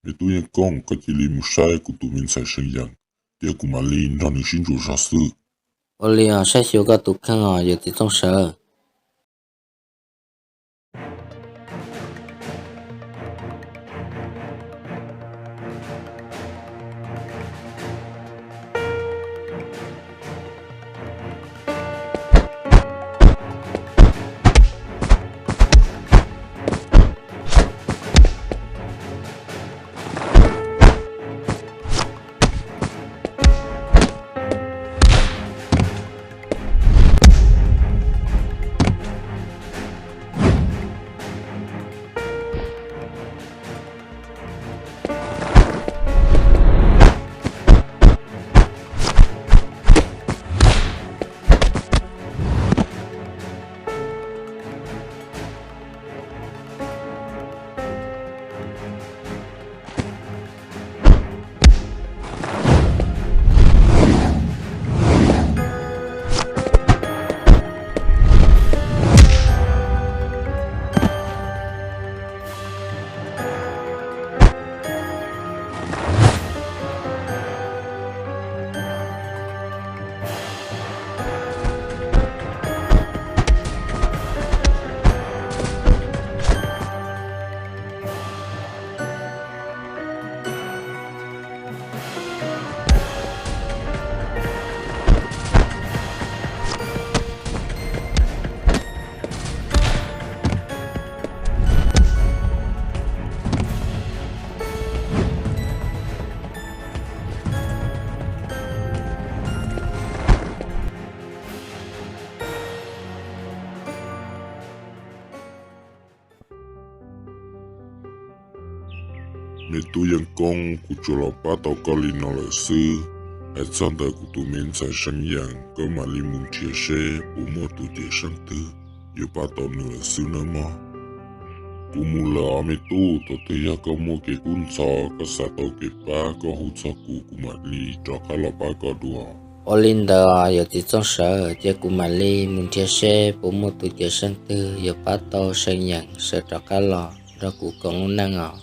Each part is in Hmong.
Me tub Yeej Koob, koj cia li mus saib kuv tus me ntxhais See Yees, thiab kuv mam li nrog nws sib ntsuas zog xwb. Ua li os, saib xyuas koj tus kheej os yawm txiv Txooj Sawv. Me tub Yeej Koob, kuv tsuas los pab tau koj li no lawm xwb. Hais txog ntawm kuv tus me ntxhais See Yees, koj mam li mus nrhiav seb puas muaj tus cawm seej twg yuav pab tau nws lawm xwb nawb mog. Kuv mus lawm os me tub, thaum twg yog koj muaj kev kub ntxhov, koj xav tau kev pab, koj hu txog kuv, kuv mam li rov qab los pab koj dua. Ua li ntawd yawm txiv Txooj Sawv, ces kuv mam li mus nrhiav seb puas muaj tus cawm seej twg yuav pab tau See Yees sawv rov qab los nrog kuv koom lub neej os.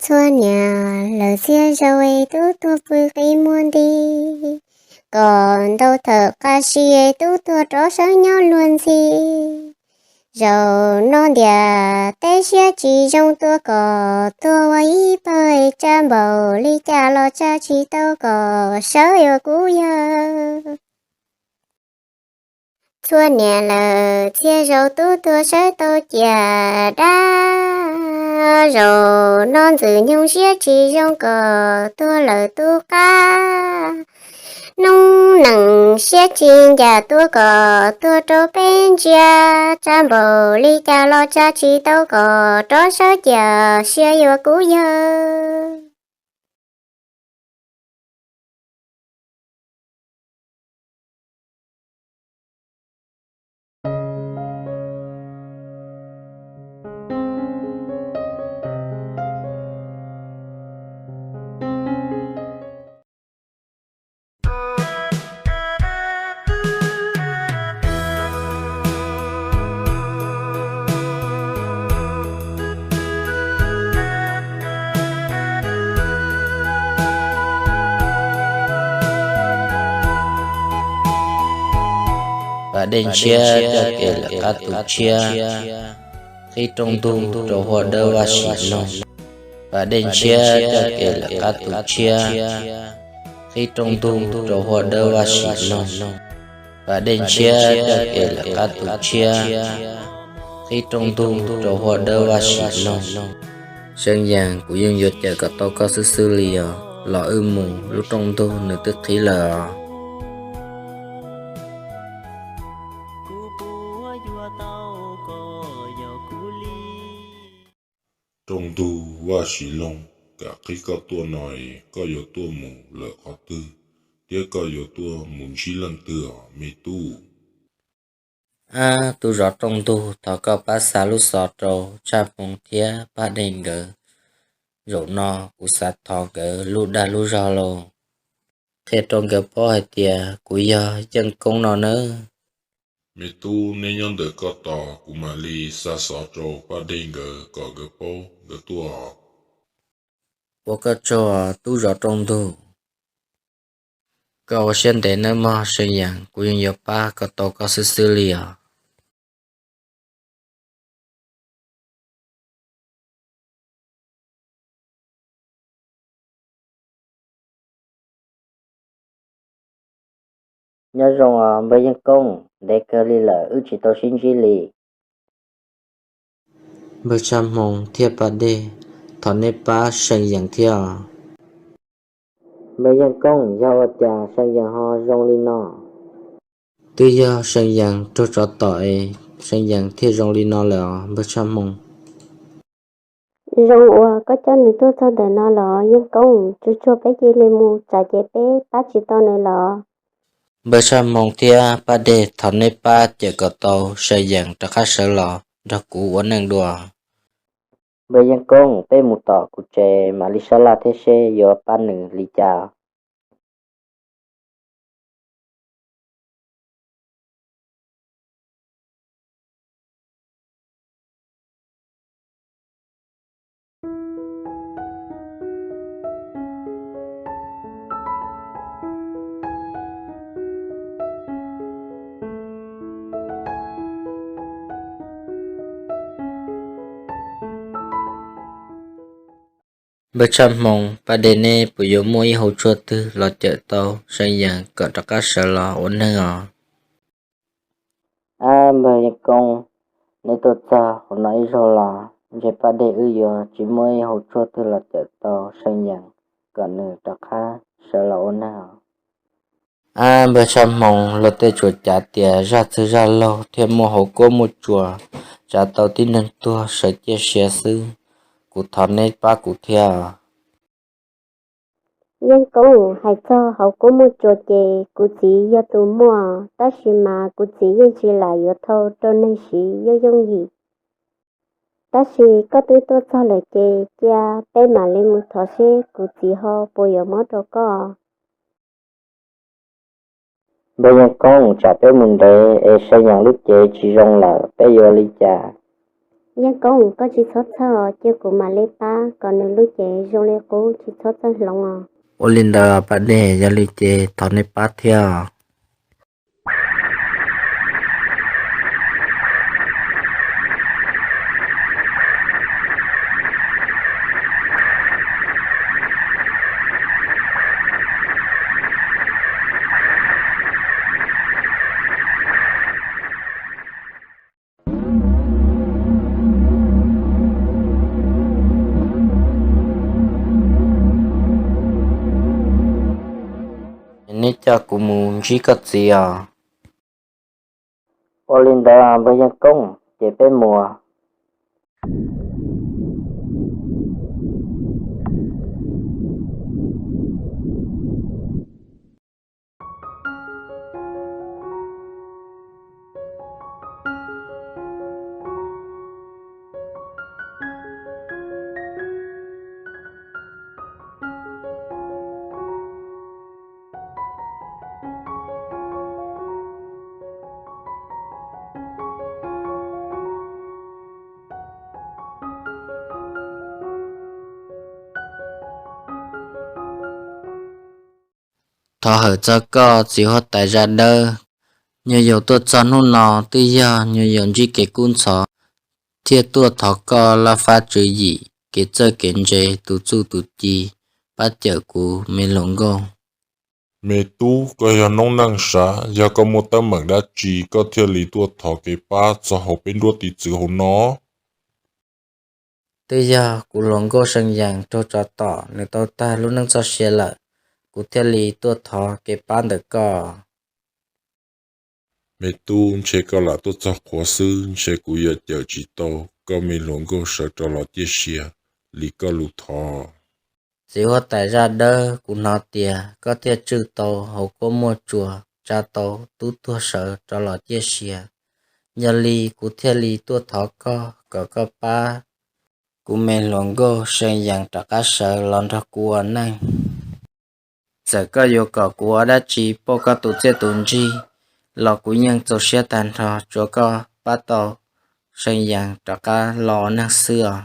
Txhua niam lawv txhiaj zaus es tub tuag pw qi muag nti, kom ntau thawm qab si es tub tuag rov sawv nyob luag ntxhi. Zaum no ntiam teb siab tsis zoo, tuaj kom tuag ua ib pawg, tsab npaum li cas los tsa tsis tau kom sawv yuav kuv yawg. Txhua niam lawv txhiaj zaus tub tuag sawv tau ciam dab, zaum no Ntxwg Nyoog siab tsis zoo kom tuag lawm tub qab. Noob neej siab tsis ncaj tuaj kom tuag rau peb ntsia, tsab npaum li cas los tsa tsis tau kom rov sawv ciam sia yuav kuv yawg. Pas dej ntshiab coj kev lawm qab tus tshiab, qhib rooj ntug rau huab dawb vaj sim loog. Pas dej ntshiab coj kev lawm qab tus tshiab, qhib rooj ntug rau huab dawb vaj sim loog. Pas dej ntshiab coj kev lawm qab tus tshiab, qhib rooj ntug rau huab dawb vaj sim loog. See Yees, kuv yeej yuav cawm kom tau koj xwb xwb li os. Los wb mus, lub rooj ntug nws twb qhib lawm os. Rooj ntug vaj sim loog, kam qhib koj tuaj no es koj yuav tuaj mus lawm qhov twg, thiab koj yuav tuaj mus ntsib leej twg os me tub? Ab, tub zov rooj ntug, thov koj pab xa lub xov rau Tshaj Hmoo thiab Paj Dej nkawd. Zaum no kuv xav thov nkawd lub dag lub zog lauj. Qhia rau nkawd paub hais tias kuv yog Yeej Koob no nawb. Me tub, neb nyob ntawm koj tos, kuv mam li xa xov rau Paj Dej nkawd kom nkawd paub nkawd tuaj. Ua koj tsaug tub zov rooj ntug. Koj ua siab ntev nawb mog See Yees, kuv yeej yuav pab kom tau koj xwb xwb li os. Nyob zoo os npawg Yeej Koob, ntev kawg li lawm wb tsis tau sib ntsib li. Npawg Tshaj Hmoo thiab Paj Dej, thov neb pab See Yees thiab os. Npawg Yeej Koob, yog ua cas See Yees ho zoo li no? Twb yog See Yees raug tsov tom es See Yees thiaj zoo li no lawm os npawg Tshaj Hmoo. Zoo uas koj coj nws tuaj txog ntawm no los Yeej Koob, tsuag tsuag peb cia li mus tsam ces peb pab tsis tau nws los. Npawg Tshaj Hmoo thiab Paj Dej, thov neb pab cawm kom tau See Yees rov qab sawv los nrog kuv ua neej dua. Npawg Yeej Koob, peb mus tom kuv tsev mam li sab laj thiab seb yuav pab nws li cas. Npawg Tshaj Hmoo, Paj Dej, neb puas yuav muaj ib hauv tshuaj twg los cawm tau See Yees kom rov qab sawv los ua neeg os? Ab npawg Yeej Koob, neb tuaj txog hauv no ib zaug los ntshe Paj Dej wb yuav tsis muaj ib hauv tshuaj twg los cawm tau See Yees kom nws rov qab sawv los ua neeg os. Ab npawg Tshaj Hmoo, luag tej tsuas cav tias zaj txwg zaj laug thiaj muaj hauv kuab muaj tsuas tsa tau tib neeg tuag sawv ciaj sia xwb. Kuv thov neb pab kuv thiab. Yeej Koob, hais txog hauv kuab muaj tsuas ces kuv txiv yog tus muaj, tab sis mas kuv txiv yeej tsis lam yuav thau rau neeg siv yooj yooj yim. Tab sis koj twb tuaj txog lawm ces cia peb mam li mus thov seb kuv txiv ho puas yuav muab rau koj. Npawg Yeej Koob, tsam peb mus ntev es See Yees lub cev tsis zoo lawm peb yuav li cas? Yeej Koob, koj tsis txhob txhawj os, cia kuv mam li pab kom nws lub cev zoo li qub tsis txhob txawj hloov os. Ua li ntawd Paj Dej, yog li ces thov neb pab thiab. Neb coj kuv mus ntsib koj txiv os. Ua li ntawd npawg Yeej Koob, ces peb mus. Thov hawm txog koj txiv huab tais zaj dawb, nyuag yaus tuaj txog hnub no twb yog nyuag yaus ntsib kev kub ntxhov, thiaj tuaj thov koj laj fab tswv yim kev txawj kev ntse tus txuj tus ci, pab cawm kuv me hluas nkauj. Me tub, koj yog noob neej sav, yog koj muaj teeb meem dab tsi koj thiaj li tuaj thov kev pab txog hauv peb nruab tiv txwv hauv no? Twb yog kuv hluas nkauj See Yees raug tsov tom nws tau tag lub neej txoj sia lawm, kuv thiaj li tuaj thov kev pab ntawm koj. Me tub, ntshe koj lam tuaj txog qhuav xwb, ntshe kuv yuav cawm tsis tau koj me hluas nkauj sawv rov los ciaj sia li koj lus thov. Txiv huab tais zaj dawb, kuv hnov tias koj thiaj tswj tau hauv kuab muaj tsuas tsa tau tub tuag sawv rov los ciaj sia. Yog li kuv thiaj li tuaj thov koj kom koj pab kuv me hluas nkauj See Yees rov qab sawv los nrog kuv ua neej. Txawm koj yuav kom kuv ua dab tsi pauj koj tus txiaj tus ntsig, los kuv yeej txaus siab tag nrho, tsuav koj pab tau See Yees rov qab los ua neeg xwb os.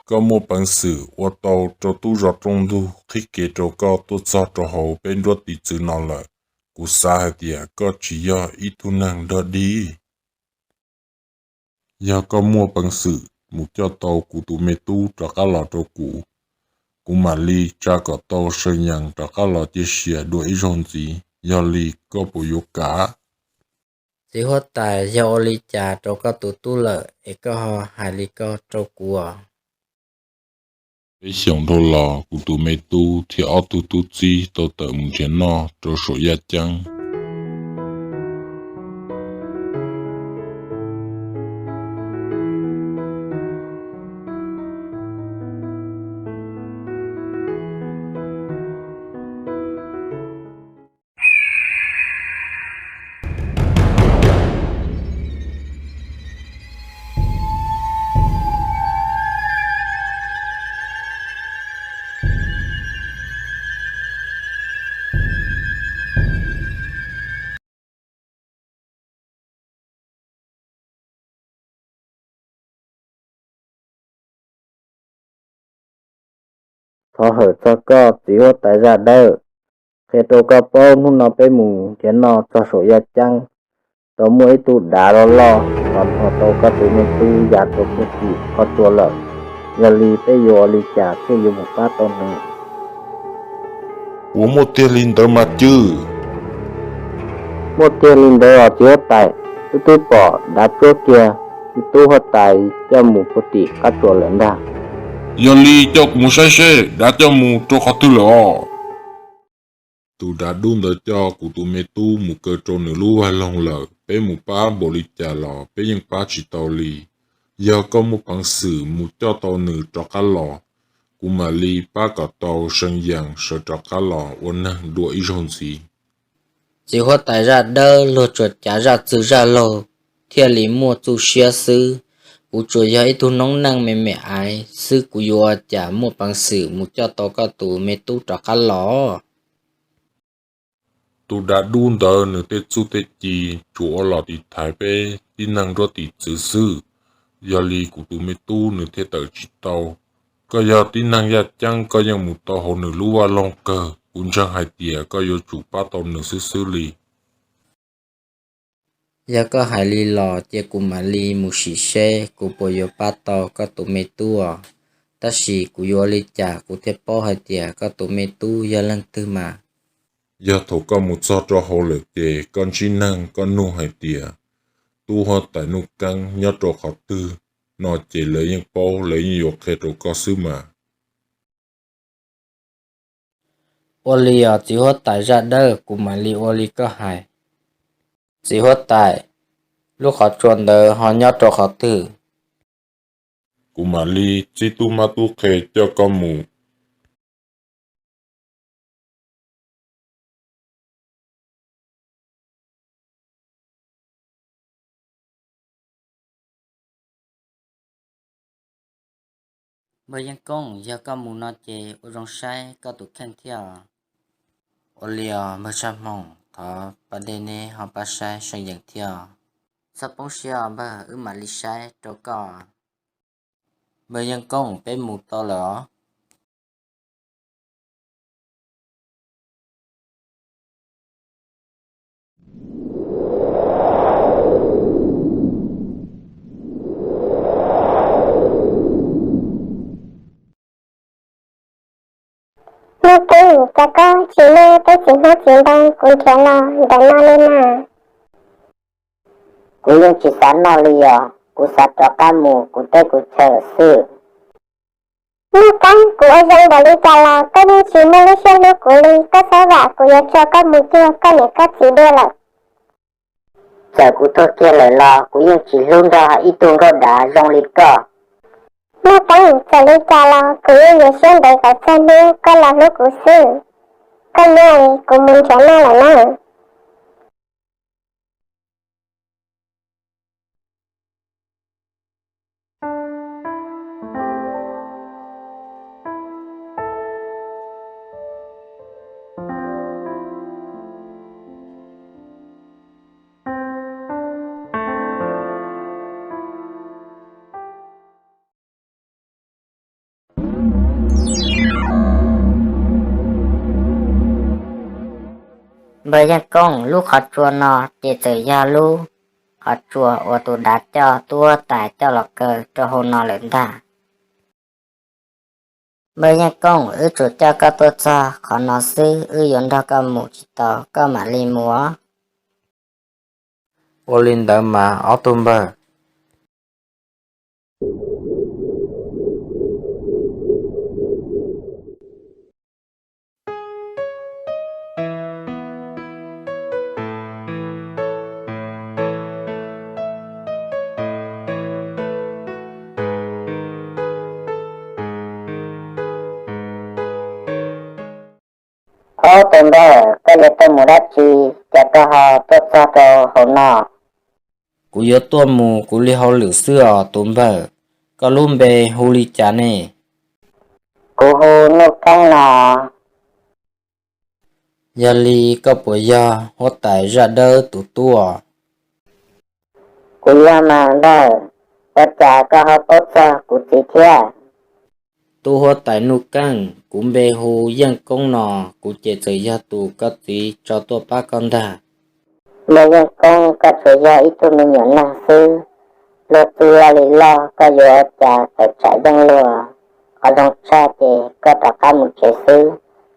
Koj muaj peev xwm ua tau rau tub zov rooj ntug qhib kev rau koj tuaj txog rau hauv peb nruab tiv txwv no lawm, kuv xav hais tias koj tsis yog ib tug neeg dog dig. Yog koj muaj peev xwm mus coj tau kuv tus me tub rov qab los rau kuv, kuv mam li tsa kom tau See Yees rov qab los cia siab dua ib zaug ntxiv, yog li koj puas yuav kam? Txiv huab tais, yog ua li cas rau koj tus tub lawm es koj ho hais li ko rau kuv? Peb xyoos dhau los, kuv tus me tub thiab ob tug tub txib tau tawm mus nrhiav noj rau saum yaj ceeb. Thov hawm txog koj txiv huab tais zaj dawb, qhia rau koj paub, hnub no peb mus nrhiav noj txog saum yaj ceeb, tau muaj ib tug dav loj loj los nthos tau koj tus me tub ya rau puag tim qhov tsua lawm. Yog li peb yuav ua li cas thiaj yuav mus pab tau nws? Puas muaj tiag li ntawd mas cwj? Muaj tiag li ntawd os txiv huab tais, wb twb pom dav tsuab kiag tub huab tais coj mus puag tim qab tsua lawm ntag. Yog li coj kuv mus saib seb dav coj mus rau qhov twg lawm os. Tus dav dub ntawd coj kuv tus me tub mus kaw rau nws lub vaj loog lawm, peb mus pab npaum li cas los peb yeej pab tsis tau li. Yog koj muaj peev xwm mus coj tau nws rov qab los, kuv mam li pab kom tau See Yees sawv rov qab los ua neeg dua ib zaug ntxiv. Txiv huab tais zaj dawb, luag tsuas cav zaj txwg zaj laug thiaj li muaj txuj siab xwb. Kuv tsuas yog ib tug noob neej me me aiv xwb, kuv yuav ua cas muaj peev xwm mus coj tau koj tus me tub rov qab los? Tus dav dub ntawd nws tej txuj tej ci tsuas ua los tiv thaiv peb tib neeg nruab tiv txwv xwb, yog li kuv tus me tub nws thiaj tawm tsis tau. Koj yog tib neeg yaj ceeb, koj yeej mus tau hauv nws lub vaj loog kawg, kuv ntseeg hais tias koj yuav tsum pab tau nws xwb xwb li. Yog koj hais li los cia kuv mam li mus sim seb kuv puas yuav pab tau koj tus me tub os. Tab sis kuv yuav ua li cas kuv thiaj paub hais tias koj tus me tub yog leej twg mas? Yog thaum koj mus txog rau hauv lawm ces koj ntsib neeg koj nug hais tias tub huab tais Nuj Keeb nyob rau qhov twg no ces lawv yeej paub, lawv yeej yuav qhia rau koj xwb mas. Ua li os txiv huab tais zaj dawb, kuv mam li ua li koj hais. Txiv huab tais, lub qhov tsua ntawd ho nyob rau qhov twg? Kuv mam li txib tub mab tub qhe coj koj mus. Npawg Yeej Koob, yog koj mus no ces ua zoo saib koj tus kheej thiab os. Ua li os npawg Tshaj Hmoo, thov pab dej neb ho pab saib See Yees thiab os. Txhob poob siab os npawg, wb mam li saib rau koj. Npawg Yeej Koob, peb mus tau lawm os. Nuj Keeb, cas koj tsis noj tej txiv hmab txiv ntoo kuv nrhiav los ntawm no li na? Kuv yeej tsis xav noj li os, kuv xav rov qab mus kuv teb kuv chaw xwb. Nuj Keeb, kuv ua zoo npaum li cas los koj yeej tsis muaj lub siab hlub kuv li, koj txhob vam kuv yuav tso koj mus cuag koj niam koj txiv dua lawm. Txawm kuv tuag kiag lawm los kuv yeej tsis hlub nrog ib tug nkauj dav zoo li koj. Nuj Keeb, txawm li cas los kuv yeej yuav siab ntev kom txog hnub koj los hlub kuv xwb. Koj nyob es kuv mus nrhiav noj lawm na. Npawg Yeej Koob, lub qhov tsua no ces txawm yog lub qhov tsua uas tus dav coj tub huab tais coj los kaw rau hauv no lawm ntag. Npawg Yeej Koob, wb tsuas coj koj tuaj txog qhov no xwb, wb yuav nrog koj mus tsis tau, koj mam li mus os. Ua li ntawd mas ob tug npawg. Ob tug npawg, koj yuav tuaj mus dab tsi, cas koj ho tuaj txog rau hauv no? Kuv yuav tuaj mus kuv li hauj lwm xwb os tus npawg. Koj lub npe hu li cas ne? Kuv hu Nuj Keeb no. Yog li koj puas yog huab tais zaj dawb tus tub? Kuv yog mas npawg, ua cas koj ho paub txog kuv txiv thiab? Tub huab tais Nuj Keeb, kuv npe hu Yeej Koob no, kuv ces txawm yog tus koj txiv tso tuaj pab koj ntag. Npawg Yeej Koob, koj tsuas yog ib tug me nyuam neeg xwb, luag txij li loj koj yuav ua cas tawm tsam yeej luag. Qhov zoo tshaj ces koj rov qab mus tsev xwb,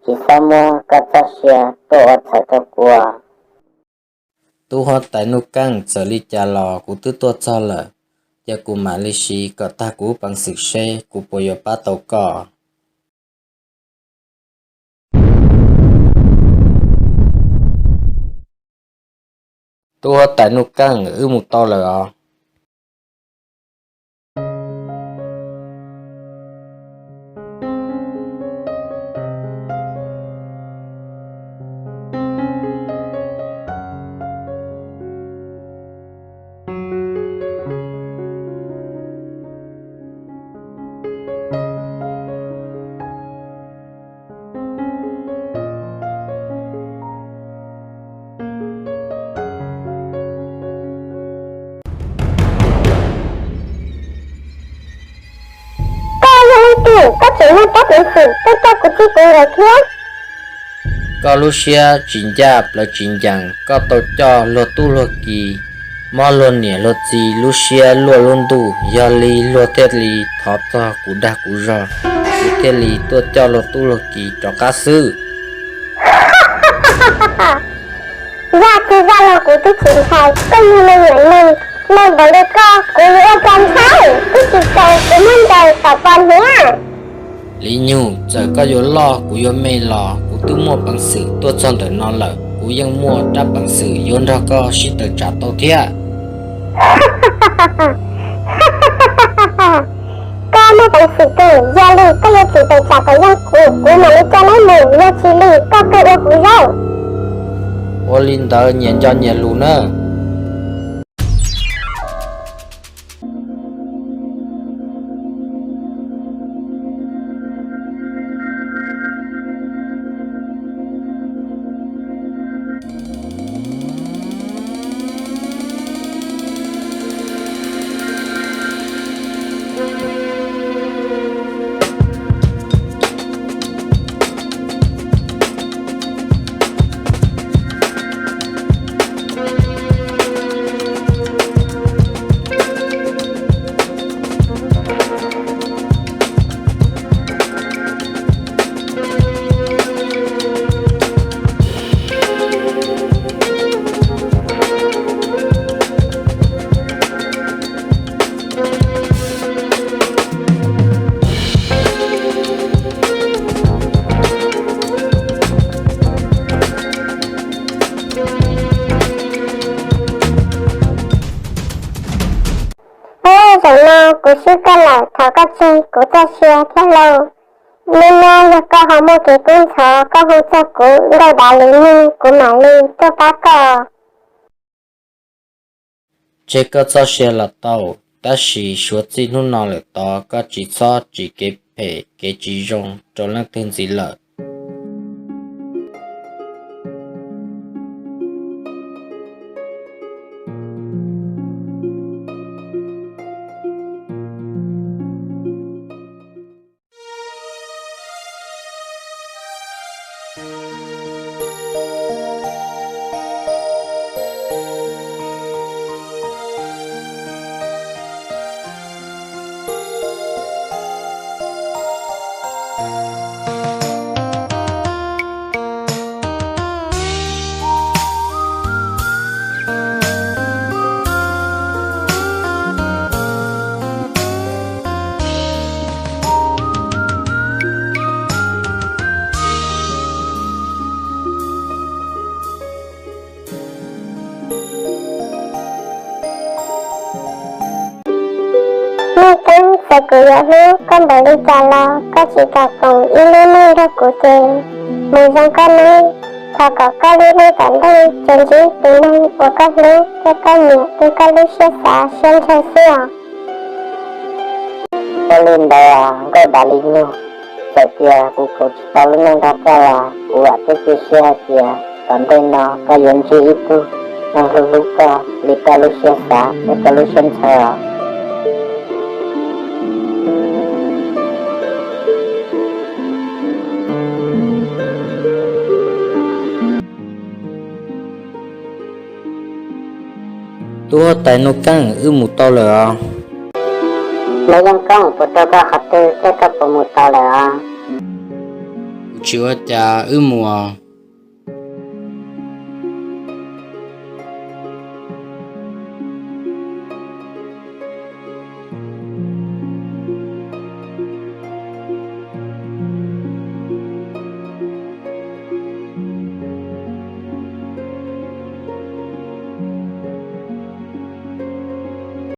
tsis txhob muab koj txoj sia tuaj ua txhaum rau kuv. Tub huab tais Nuj Keeb, txawm li cas los kuv twb tuaj txog lawm, ces kuv mam li siv kom tag kuv peev xwm seb kuv puas yuav pab tau koj. Tub huab tais Nuj Keeb, wb mus tau lawm os. Koj yog leej twg, koj tseem muaj peev xwm tuaj coj kuv txij kuv nkawm thiab? Koj lub siab tsis ncaj plawv tsis ncees, koj tau coj luag tub luag ki, mob luag niam luag txiv lub siab luaj lub ntuj, yog li luag thiaj li thov txog kuv dag kuv zog, kuv thiaj li tuaj coj luag tub luag ki rov qab xwb. Zaj twg zaj los kuv twb tsis ntshai, koj yog me nyuam neeg, neeg npaum li koj kuv yuav ua cas ntshai, twb tsis txaus kuv muab ncaws tom pos hniav. Li nyug, txawm koj yuav loj kuv yuav me los kuv twb muaj peev xwm tuaj txog ntawm no lawm, kuv yeej muaj rab peev xwm yuav nrog koj sib tawm tsam tau thiab. Koj muaj peev xwm twg, yog li koj yuav tsis tawm tsam kom yeej kuv, kuv mam li coj neb mus, yog tsis li koj kawg ua kuv zaub. Ua li ntawd nyias nco nyias lus nawb. Ua, zaum no kuv swb koj lawm, thov koj tseg kuv txoj sia thiab lauj. Hnub no yog koj ho muaj kev kub ntxhov koj hu txog kuv nkauj dav li nyug, kuv mam li tuaj pab koj. Tseg koj txoj sia los tau, tab sis suav txij hnub no lawm tod koj tsis txhob tsim kev phem kev tsis zoo rau leej twg ntxiv lawm. Kuv yuav hlub koj npaum li cas los koj tsis kam koom ib lub neej nrog kuv ces mus zoo koj nawb. Thov kom koj lub neej tom ntej tsuas ntsib tus neeg uas koj hlub thiab koj nyiam thiab koj lub siab xav siab ntshaw xwb os. Ua li ntawd nkauj Dav Lis Nyug, txawm tias kuv koom tsis tau lub neej nrog koj los kuv vam thiab cia siab hais tias tom ntej no koj yuav ntsib ib tug neeg hlub hlub koj li koj lub siab xav thiab koj lub siab ntshaw os. Tub huab tais Nuj Keeb, wb mus tau lawm os. Npawg Yeej Koob, puas raug koj qhov twg thiab koj puas mus tau lawm os? Kuv tsis ua cas, wb mus os.